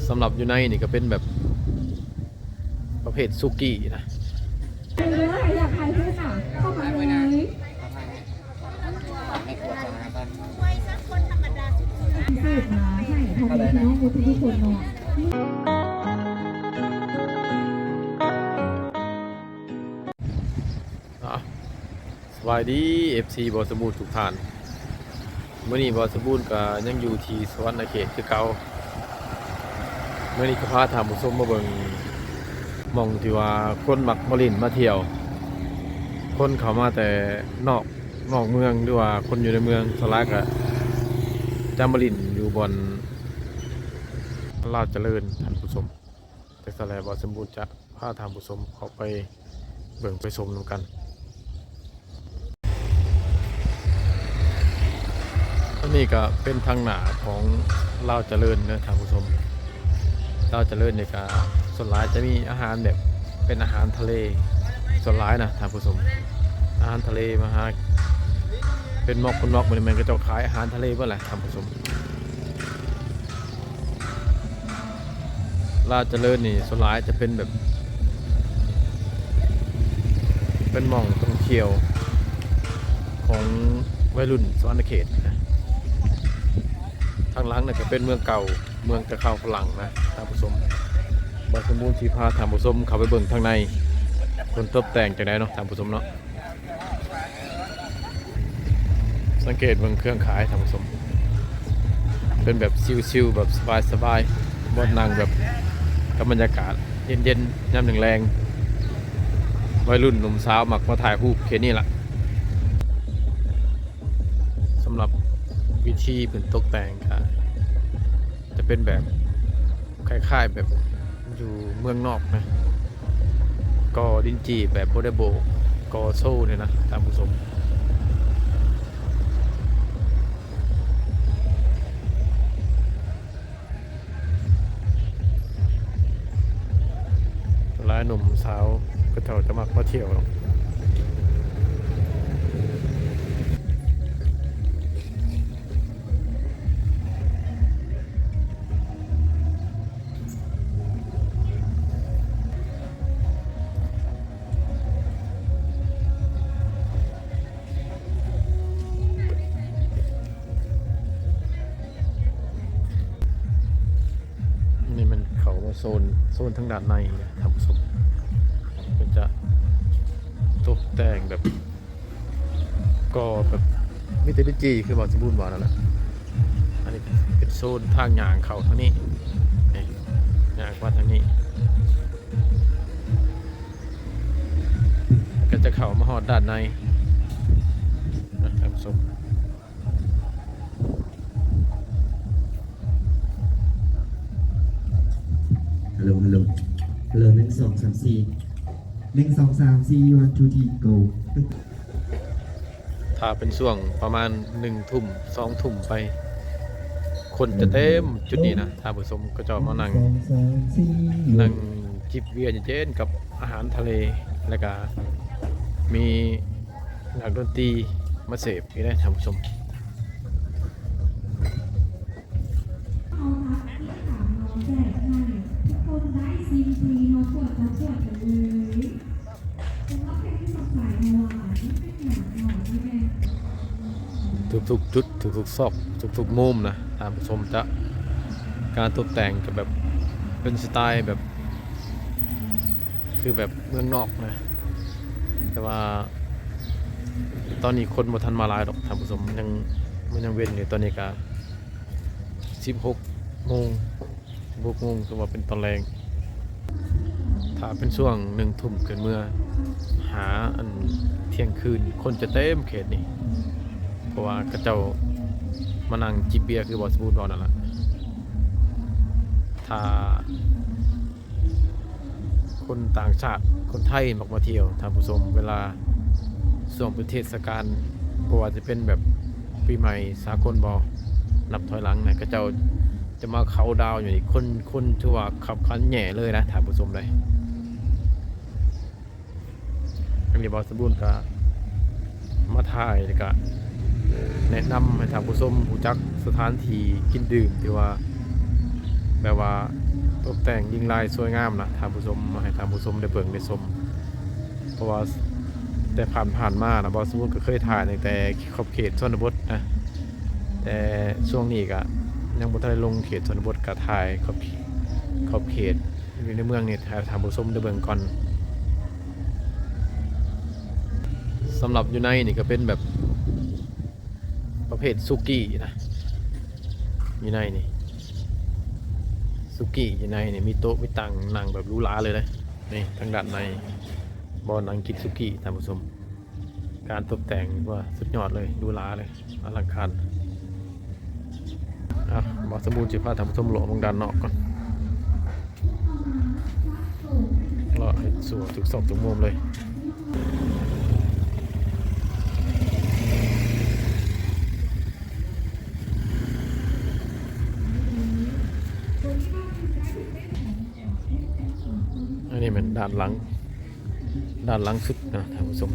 ສຳລັບຢູ່ໃນນີ້ກໍເປັນແບບປະເພດສຸກີ້ນະ. ເດີ ຢາກຖ່າຍຮູບນະ ເຂົ້າມາເລີຍ. ພິເສດນະ ໃຫ້ພໍ່ແມ່ພີ່ນ້ອງໝົດທຸກໆຄົນເນາະ. ອ່ະ ສະບາຍດີ ເອັຟຊີ ບ່າວສະບູນທຸກທ່ານ. ມື້ນີ້ບ່າວສະບູນກໍຍັງຢູ່ທີ່ສະຫວັນນະເຂດຄືເກົ່າ. ມື້ນີ້ກໍພາທ່ານຜູ້ຊົມມາເບິ່ງ ໝ່ອງທີ່ວ່າຄົນມັກມາຫຼິ້ນມາທ່ຽວ, ຄົນເຂົ້າມາແຕ່ນອກ ນອກເມືອງ ຫຼືວ່າຄົນຢູ່ໃນເມືອງ ສ່ວນຫຼາຍກໍຈະມາຫຼິ້ນຢູ່ບ່ອນລາວຈະເລີນ ທ່ານຜູ້ຊົມ. ຈັ່ງຊັ້ນແຫຼະ ບ່າວສະບູນຈະ ພາທ່ານຜູ້ຊົມເຂົ້າໄປເບິ່ງໄປຊົມນຳກັນ. ອັນນີ້ກໍເປັນທາງໜ້າຂອງລາວຈະເລີນເດີທ່ານຜູ້ຊົມ. ລາວຈະເລີນນີ້ກໍສ່ວນຫຼາຍຈະມີອາຫານແບບເປັນອາຫານທະເລ ສ່ວນຫຼາຍນະທ່ານຜູ້ຊົມ. ອາຫານທະເລມາຫາ ເປັນໝອກເປັນໝອກ ມື້ນີ້ແມ່ນເຂົາເຈົ້າຂາຍອາຫານທະເລເບິດແຫຼະທ່ານຜູ້ຊົມ. ລາວຈະເລີນນີ້ສ່ວນຫຼາຍຈະເປັນແບບ ເປັນໝ່ອງທ່ອງທ່ຽວຂອງໄວລຸ້ນສະຫວັນນະເຂດນະ. ທາງຫຼັງນັ້ນກໍເປັນເມືອງເກົ່າ ເມືອງຕະເຂົ້າຝຣັ່ງນະທ່ານຜູ້ຊົມ. ບ່າວສະບູນຊິພາທ່ານຜູ້ຊົມເຂົ້າໄປເບິ່ງທາງໃນ ເພິ່ນຕົບແຕ່ງຈັ່ງໃດເນາະທ່ານຜູ້ຊົມເນາະ. ສັງເກດເບິ່ງເຄື່ອງຂາຍທ່ານຜູ້ຊົມ ເປັນແບບຊິວໆ ແບບສະບາຍໆ ບ່ອນນັ່ງແບບກັບບັນຍາກາດເຢັນໆ ຍາມແລງໆ ໄວລຸ້ນໜຸ່ມສາວມັກມາຖ່າຍຮູບເຂດນີ້ລະ. ສຳລັບວິທີເພິ່ນຕົກແຕ່ງກະຈະເປັນແບບ ຄ້າຍໆແບບຢູ່ເມືອງນອກນະ ກໍດິນຈີ່ແບບບໍ່ໄດ້ໂບກ ກໍໂຊນີ້ນະທ່ານຜູ້ຊົມ. ຫຼາຍໜຸ່ມສາວເຂົາເຈົ້າຈະມັກມາທ່ຽວເນາະ. ນີ້ມັນເຂົ້າມາໂຊນ ໂຊນທາງດ້ານໃນນະທ່ານຜູ້ຊົມ. ເພິ່ນຈະຕົກແຕ່ງແບບ ກໍແບບມີແຕ່ດິນຈີ່ ຄືບ່າວສະບູນວ່ານັ້ນແຫຼະ. ອັນນີ້ເປັນໂຊນທາງຍ່າງເຂົ້າທາງນີ້ ນີ້ ຍ່າງມາທາງນີ້ ກໍຈະເຂົ້າມາຮອດດ້ານໃນນະທ່ານຜູ້ຊົມ. ຮັລໂຫຼ ຮັລໂຫຼ ຮັລໂຫຼ ໜຶ່ງ ສອງ ສາມ ສີ່ ໜຶ່ງ ສອງ ສາມ ສີ່ ວັນ ທູ ທຣີ ໂກ. ຖ້າເປັນຊ່ວງປະມານໜຶ່ງທຸ່ມ ສອງທຸ່ມໄປ ຄົນຈະເຕັມຈຸດນີ້ນະທ່ານຜູ້ຊົມ. ເຂົາເຈົ້າມານັ່ງ ນັ່ງຈິບເບຍເຢັນໆ ກັບອາຫານທະເລ ແລ້ວກະມີນັກດົນຕີມາເສບຢູ່ເດ້ທ່ານຜູ້ຊົມ. ເອົາທັບທີ່ສາມເນາະ ແຈກໃຫ້ທຸກຄົນໄດ້ຊິມຟຣີເນາະ ກວດເອົາ ກວດກັນເລີຍ. ສຳລັບໃຜທີ່ສົງໄສເນາະວ່າມັນເປັນຫຍັງເນາະ ທີ່ແມ່ນ ທຸກໆຈຸດ ທຸກໆຊອກ ທຸກໆມຸມນະທ່ານຜູ້ຊົມ. ຈະ ການຕົບແຕ່ງຈະແບບເປັນສະໄຕແບບ ຄືແບບເມືອງນອກນະ ແຕ່ວ່າຕອນນີ້ຄົນບໍ່ທັນມາຫຼາຍດອກທ່ານຜູ້ຊົມ. ຍັງ ມັນຍັງເວັນຢູ່ ຕອນນີ້ກະສິບຫົກໂມງ ສິບຫົກໂມງ ຖືວ່າເປັນຕອນແລງ. ຖ້າເປັນຊ່ວງໜຶ່ງທຸ່ມຂຶ້ນເມືອຫາອັນທ່ຽງຄືນ ຄົນຈະເຕັມເຂດນີ້ ເພາະວ່າເຂົາເຈົ້າມານັ່ງຈິບເບຍ ຄືບ່າວສະບູນເວົ້ານັ້ນລະ. ຖ້າ ຄົນຕ່າງຊາດ ຄົນໄທມັກມາທ່ຽວທ່ານຜູ້ຊົມ ເວລາຊ່ວງເປັນເທດສະການ ບໍ່ວ່າຈະເປັນແບບປີໃໝ່ສາກົນບໍ ນັບຖອຍຫຼັງນະ ເຂົາເຈົ້າຈະມາເຂົ້າດາວຢູ່ນີ້ ຄົນ ຄົນຖືວ່າຄັບຂັນແຍ່ເລີຍນະທ່ານຜູ້ຊົມເດີ. ອັນນີ້ບ່າວສະບູນກະມາຖ່າຍ ແລ້ວກະແນະນຳໃຫ້ທ່ານຜູ້ຊົມຮູ້ຈັກສະຖານທີ່ກິນດື່ມ ທີ່ວ່າແບບວ່າ ຕົກແຕ່ງຍິ່ງລາຍສວຍງາມນະທ່ານຜູ້ຊົມ, ມາໃຫ້ທ່ານຜູ້ຊົມໄດ້ເບິ່ງໄດ້ຊົມ. ເພາະວ່າແຕ່ຜ່ານໆມານະ ບ່າວສະບູນກໍເຄີຍຖ່າຍຕັ້ງແຕ່ຂອບເຂດຊົນນະບົດນະ, ແຕ່ຊ່ວງນີ້ກະຍັງບໍ່ທັນໄດ້ລົງເຂດຊົນນະບົດ, ກະຖ່າຍຂອບເຂດ ຂອບເຂດຢູ່ໃນເມືອງນີ້ໃຫ້ທ່ານຜູ້ຊົມໄດ້ເບິ່ງກ່ອນ. ສຳລັບຢູ່ໃນນີ້ກໍເປັນແບບ ປະເພດສຸກີ້ນະ ຢູ່ໃນນີ້ ສຸກີ້ຢູ່ໃນນີ້ ມີໂຕະມີຕັ່ງນັ່ງແບບຫຼູຫຼາເລີຍເດ້. ນີ້ທາງດ້ານໃນ ບ່ອນນັ່ງກິນສຸກີ້ທ່ານຜູ້ຊົມ, ການຕົບແຕ່ງວ່າສຸດຍອດເລີຍ ຫຼູຫຼາເລີຍ ອະລັງການ. ອ່ະ ບ່າວສະບູນຊິພາທ່ານຜູ້ຊົມເລາະເບິ່ງດ້ານນອກກ່ອນ. ເລາະໃຫ້ທົ່ວທຸກຊອກທຸກມຸມເລີຍ. ອັນນີ້ແມ່ນດ້ານຫຼັງ, ດ້ານຫຼັງສຸດນະທ່ານຜູ້ຊົມ.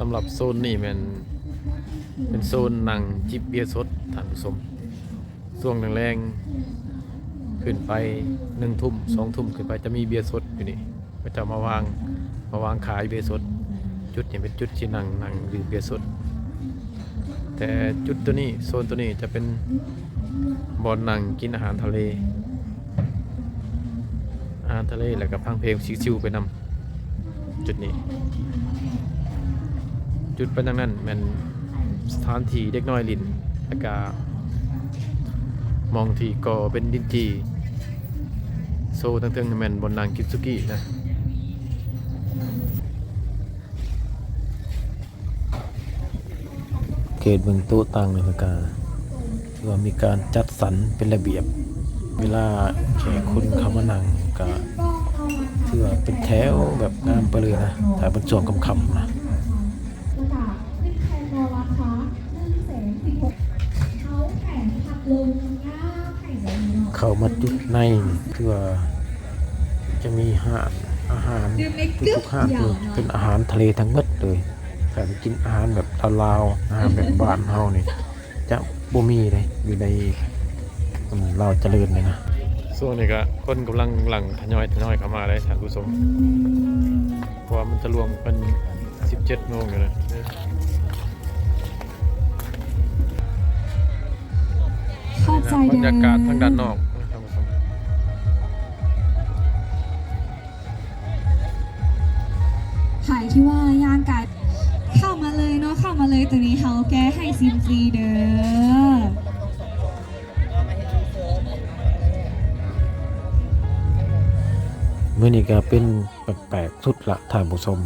ສຳລັບໂຊນນີ້ແມ່ນເປັນໂຊນນັ່ງຈິບເບຍສົດທ່ານຜູ້ຊົມ. ຊ່ວງແລງໆຂຶ້ນໄປ ໜຶ່ງທຸ່ມ ສອງທຸ່ມຂຶ້ນໄປ ຈະມີເບຍສົດຢູ່ນີ້, ເຂົາເຈົ້າມາວາງ ມາວາງຂາຍເບຍສົດ. ຈຸດນີ້ເປັນຈຸດທີ່ນັ່ງ ນັ່ງດື່ມເບຍສົດ. ແຕ່ຈຸດໂຕນີ້ ໂຊນໂຕນີ້ຈະເປັນບ່ອນນັ່ງກິນອາຫານທະເລ, ອາຫານທະເລ ແລ້ວກໍຟັງເພງຊິວໆໄປນຳ. ຈຸດນີ້ ຈຸດໄປທາງນັ້ນແມ່ນສະຖານທີ່ເດັກນ້ອຍຫຼິ້ນ, ແລ້ວກະໝ່ອງທີ່ກໍ່ເປັນດິນຈີ່. ໂຊທາງເທິງນີ້ແມ່ນບ່ອນນັ່ງກິນສຸກີ້ນະ. ເຂດເບິ່ງໂຕະຕັ່ງນີ້ ເພິ່ນກະຖືວ່າມີການຈັດສັນເປັນລະບຽບ, ເວລາແຂກຄົນເຂົ້າມານັ່ງກະຖືວ່າເປັນແຖວແບບງາມໄປເລີຍນະ, ຖ້າເປັນຊ່ວງຄ່ຳໆນະ. ເຂົ້າມາຈຸດໃນ ຖືວ່າຈະມີຮ້ານອາຫານ ທຸກໆຮ້ານເປັນອາຫານທະເລທັງໝົດເລີຍ. ຖ້າໄປກິນອາຫານແບບລາວໆ ອາຫານແບບບ້ານເຮົານີ້ ຈະບໍ່ມີເດ້ ຢູ່ໃນ ອືມ ລາວຈະເລີນນີ້ນະ. ຊ່ວງນີ້ກະຄົນກຳລັງຫຼັ່ງທະຍອຍ ທະຍອຍເຂົ້າມາເດ້ທ່ານຜູ້ຊົມ, ເພາະວ່າມັນທະລວງເປັນສິບເຈັດໂມງຢູ່ນະ. ຂອບໃຈເດີ. ບັນຍາກາດທາງດ້ານນອກ ໃຜທີ່ວ່າຍ່າງກາຍເຂົ້າມາເລີຍເນາະ, ເຂົ້າມາເລີຍ, ໂຕນີ້ເຮົາແກ້ໃຫ້ຊິມຟຣີເດີ. ມື້ນີ້ກະເປັນແປກໆສຸດລະທ່ານຜູ້ຊົມ,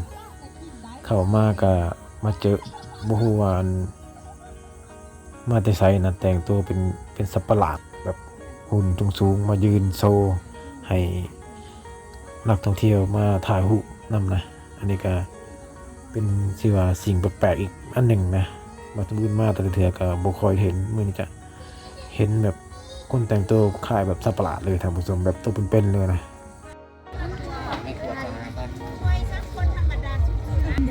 ເຂົ້າມາກະມາເຈີ ບໍ່ຮູ້ວ່າ ມາແຕ່ໃສນະ, ແຕ່ງຕົວເປັນ ເປັນສັດປະຫຼາດ ແບບຫຸ່ນສູງໆ ມາຢືນໂຊໃຫ້ນັກທ່ອງທ່ຽວມາຖ່າຍຮູບນຳນະ. ອັນນີ້ກະເປັນ ຖືວ່າສິ່ງແປກໆອີກອັນໜຶ່ງນະ, ມາແຕ່ບຸນມາແຕ່ລະເທື່ອກະບໍ່ຄ່ອຍເຫັນ, ມື້ນີ້ກະເຫັນແບບຄົນແຕ່ງໂຕຄ້າຍແບບສັດປະຫຼາດເລີຍທ່ານຜູ້ຊົມ, ແບບໂຕເປັນໆເລີຍນະ. ພິ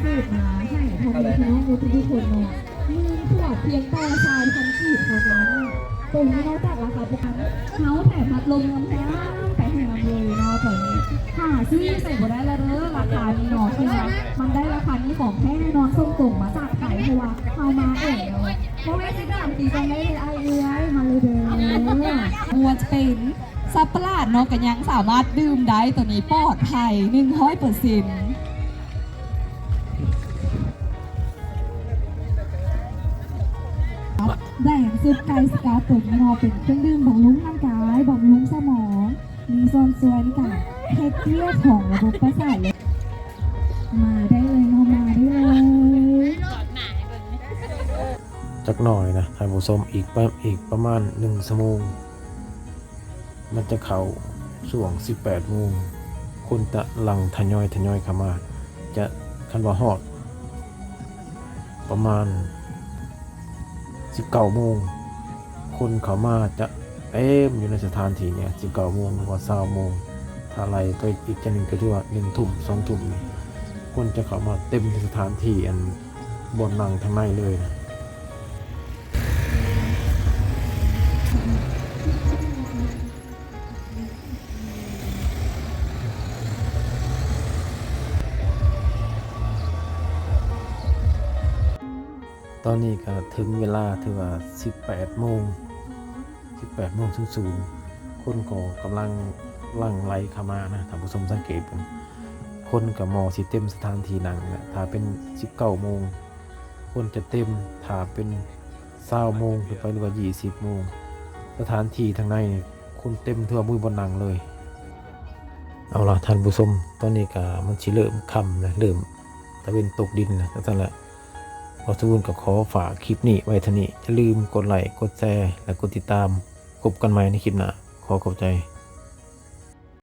ເສດນະ ໃຫ້ພໍ່ແມ່ພີ່ນ້ອງທຸກໆຄົນເນາະ ມີພວກພຽງແຕ່ຊາວພັນກີບເທົ່ານັ້ນ. ໂຕນີ້ນອກຈາກລາຄາປົກກະຕິ ເຮົາແຖມພັດລົມງາມໆໄປໃຫ້ນຳເລີຍເນາະ. ໂຕນີ້ຫາຊື້ຢູ່ໃສບໍ່ໄດ້ລະເດີ ລາຄານີ້ເນາະ, ຄືວ່າມັນໄດ້ລາຄານີ້ຂອງແທ້ແນ່ນອນ ສົ່ງຕົງມາຈາກໄທ ເພາະວ່າເຮົາມາເອງເນາະ. ພໍ່ແມ່ຊິຖາມຕີກັນໄດ້ເລີຍ ອ້າຍເອື້ອຍ ມາເລີຍເດີ. ບໍ່ວ່າຈະເປັນ ສັດປະຫຼາດເນາະ ກໍຍັງສາມາດດື່ມໄດ້, ໂຕນີ້ປອດໄພ ໜຶ່ງຮ້ອຍເປີເຊັນ. ແດງສຸດໄກສະກັດ ໂຕນີ້ເນາະ ເປັນເຄື່ອງດື່ມບຳລຸງຮ່າງກາຍ ບຳລຸງສະໝອງ ມີສ່ວນຊ່ວຍໃນການເຮັດວຽກຂອງລະບົບປະສາດເລືອດ. ມາໄດ້ເລີຍເນາະ ມາໄດ້ເລີຍ. ຈັກໜ້ອຍນະທ່ານຜູ້ຊົມ, ອີກປະ ອີກປະມານໜຶ່ງຊົ່ວໂມງ ມັນຈະເຂົ້າຊ່ວງສິບແປດໂມງ, ຄົນຈະຫຼັ່ງທະຍອຍ ທະຍອຍເຂົ້າມາ. ຈະ ຄັນວ່າຮອດ ປະມານສິບເກົ້າໂມງ ຄົນເຂົ້າມາຈະເຕັມຢູ່ໃນສະຖານທີ່ນີ້ ສິບເກົ້າໂມງ ຫຼືວ່າຊາວໂມງ. ຖ້າໄລ່ໄປອີກຈັ່ງໜຶ່ງ ກໍຖືວ່າໜຶ່ງທຸ່ມ ສອງທຸ່ມນີ້ ຄົນຈະເຂົ້າມາເຕັມໃນສະຖານທີ່ ອັນ ບ່ອນນັ່ງທາງໃນເລີຍນະ. ຕອນນີ້ກໍເຖິງເວລາ ຖືວ່າສິບແປດໂມງ ສິບແປດໂມງສູນສູນ ຄົນກໍກຳລັງຫຼັ່ງໄຫຼເຂົ້າມານະ ທ່ານຜູ້ຊົມສັງເກດເບິ່ງ ຄົນກໍໝໍ້ຊິເຕັມສະຖານທີ່ນັ່ງແລ້ວ. ຖ້າເປັນສິບເກົ້າໂມງ ຄົນຈະເຕັມ ຖ້າເປັນຊາວໂມງຂຶ້ນໄປ ຫຼືວ່າຊາວໂມງ ສະຖານທີ່ທາງໃນຄົນເຕັມ ຖືວ່າບໍ່ມີບ່ອນນັ່ງເລີຍ. ເອົາລະທ່ານຜູ້ຊົມ ຕອນນີ້ກະມັນຊິເລີ່ມຄ່ຳແລ້ວ ເລີ່ມຕາເວັນຕົກດິນແລ້ວ ຈັ່ງຊັ້ນແຫຼະ. ບ່າວສະບຸນກໍຂໍຝາກຄລິບນີ້ໄວ້ເທົ່ານີ້. ຢ່າລືມກົດໄລ້ ກົດແຊ ແລະ ກົດຕິດຕາມ. ພົບກັນໃໝ່ໃນຄລິບໜ້າ. ຂໍຂອບໃຈ.